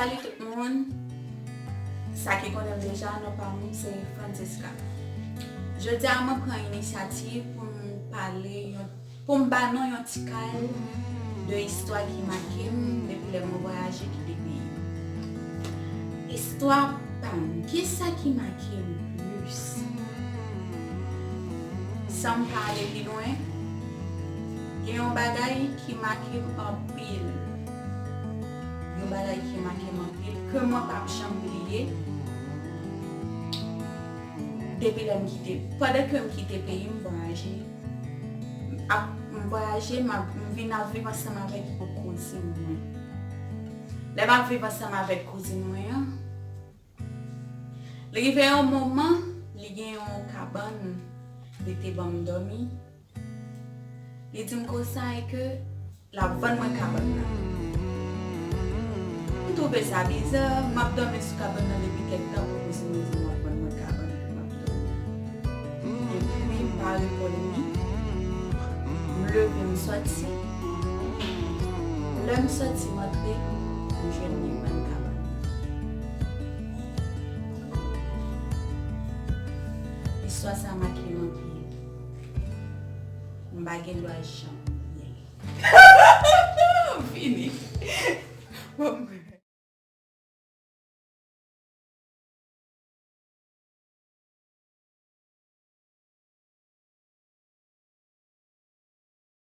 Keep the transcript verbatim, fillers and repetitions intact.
Salut tout moun. Sa ki konnen m deja, non pa m se Francesca. Jodi a mwen pran inisyativ pou m pale yon, pou m ba nou yon ti kal de istwa ki make m depi lè mwen vwayaje kite peyi m. Istwa pa m, kisa ki make m plis? San m pa ale pi lwen, gen yon bagay ki make m anpil. Yon bagay ki make m anpil, ke mwen p ap janm bliye. Depi lè m kite, pandan ke m kite peyi m, vwayaje, ap, m vwayaje, m ap, m vin ap viv ansanm avèk yon kouzin mwen. Lè m ap viv ansanm avèk kouzin mwen an, li rive yon moman, li gen yon kabann, li te ban m dòmi. Li di m konsa e ke l ap vann mwen kabann nan. M twouve sa biza, m ap dòmi sou kabann nan depi kèk tan, pou kouzin mwen di m l ap vann mwen kabann pou m ap dòmi. Epi m pa reponn li. M leve, m sòti. Lè m sòti, m antre, m jwenn li vann kabann nan. Istwa sa make m anpil. M pa gen dwa janm